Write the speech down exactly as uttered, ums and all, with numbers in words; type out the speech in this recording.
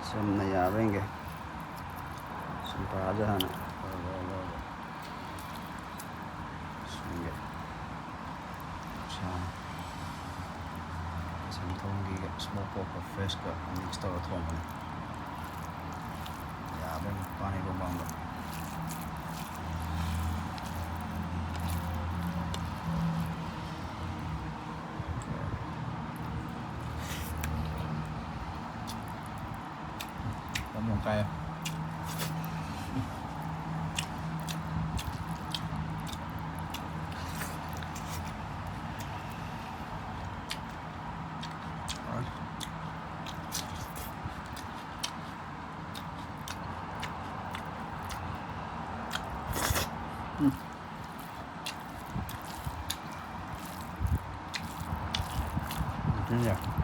ꯆꯝꯅ ꯌꯥꯕ꯭ꯔꯥ ꯌꯦꯡꯒꯦ꯫ ꯆꯝꯄ꯭ꯔꯥꯁꯦ ꯍꯥꯟꯅ ꯂꯧꯔꯒ ꯁꯨꯝꯒꯦ꯫ ꯁꯥ-, ꯁꯟꯊꯣꯡꯒꯤ smoke pork ꯀ fresh ꯀ mix ꯇꯧꯔ ꯊꯣꯡꯕꯅꯦ꯫ ꯌꯥꯕ꯭ꯔꯥ ꯌꯦꯡꯒꯦ, ꯄꯥꯟ ꯏꯔꯣꯝꯕ ꯑꯃꯒ꯫ ꯌꯥꯝ ꯌꯥꯝ ꯀꯥꯏꯌꯦ꯫ ꯎꯝ꯫ ꯎꯝ, ꯌꯥꯏ꯫